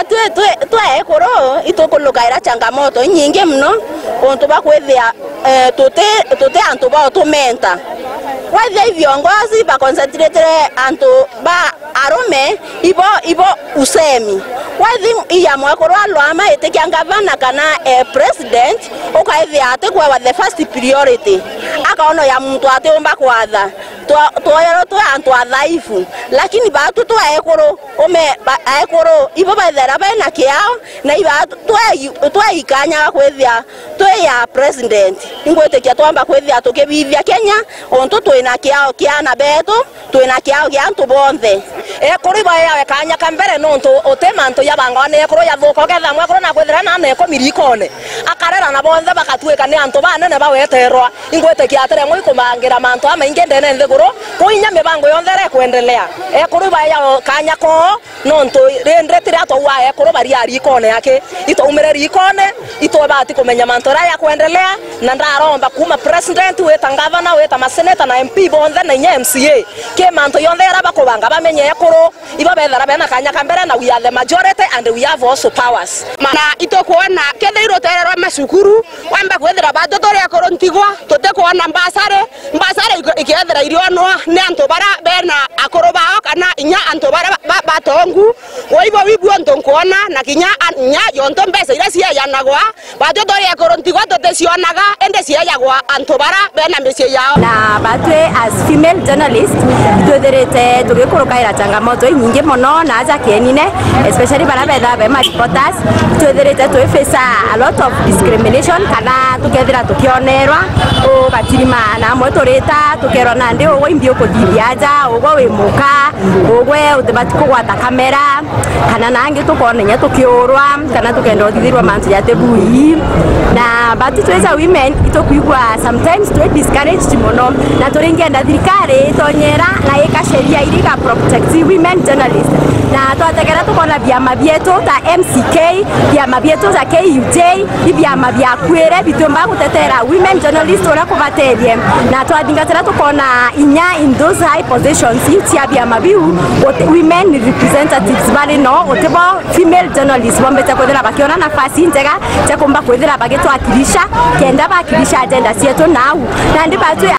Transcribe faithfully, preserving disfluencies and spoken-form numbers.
Twi, twi, twi ekuru, itukulukaira changamoto inyingi mono, untu bwa kwithia, eh, tuti, tuti antu ba utumenta. Waithia iviongozi ba concentrate antu ba arume, ibo, ibo usemi. Wathi iya mwekuru alwama itikia ngavana kana, eh, president, ukaithia ati kwewa the first priority. Akaono ya muntu atiumba kwatha. Twa-, twoyerwe twi antu athaifu. Lakini batu twa ekuru, ume, ba-, ekuru, ibo bethera bena kiao, na iba twe-, twe ikanya ga kwithia twi ya president. Ingwitikia twamba kwithia tukibithia Kenya, untu twina kiao kia ana betu, twina kiao kia antu bonthe. Ekuru ibaeawe kanya ka mbere nontu uti mantu jabangawa ni ekuru jathuka. Ukethira mwekuru nakwithira na ana ikumi rikone, akarera na bonthe bakatuika ni antu banene baweterwa. Ingwitikia ati rimwe ikumangira mantu jamaingi ndene nthiguru, kuu inya mibango yonthe iria ikwendelea. Ekuru ibaeawe kanya koo, nontu rindi tiria twauga ekuru baria rikone aki, itwaumire rikone, itwebati kumenya mantu jaria jakwendelea, na ndaromba kuuma president, wita ngavana, wita maseneta na M P bonthe na inya M C A, ki mantu yonthe jaria bakubanga bamenye ekuru, ibo bethera bena kanya ka mbere, na we are the majority and we have also powers. Na itukwona kethirwa utererwa macukuru, wambe kwithira batu turi akuru ntigwa, tutikwona mbasari, mbasari ike-, ikethira irionwa ni antu baria bena akuru bao kana inya antu baria ba-, ba-, batongu. Kwa hivyo, wibu untu nkwona, na kinya an-, nya yontu mbeca iria ciejanagwa, batu turi ekuru ntigwa tuticionaga, indi ciejagwa antu bara bena micii yao. Na batwi as female journalist, twithirite tugikurukaira changamoto inyingi mono na aja kienine, especially bara betha be ma reporters, twithirite twi face a lot of discrimination, kana tukethira tukionerwa ugatirima na amwe turita tukerwa nandi ugwe imbi ukuthithia aja, ugwe wi muka, ugwe utibati kugwata kamera, kana nangi tukona inya tukiurwa, kana tukenda uthithirwa mantu jatibui. Na batu twi ja women, itukwigua sometimes twi discouraged mono, na turingenda thirikari itonyera na ika sheria iria iga protect women journalists. Na twategera tukona biama bietu ta M C K, biama bietu ja K U J, ibiama biakuire bitiumba gutetera women journalists uria kubaterie. Na twathingatira tukona inya in those high positions iu cia biama biu, uti-, women representatives bari no, utibo female journalists bombete kwithira bakiona nafasi njega cia kumba kwithira bagitwakilisha, kenda bakilisha agenda cietu nau. Nandi batwi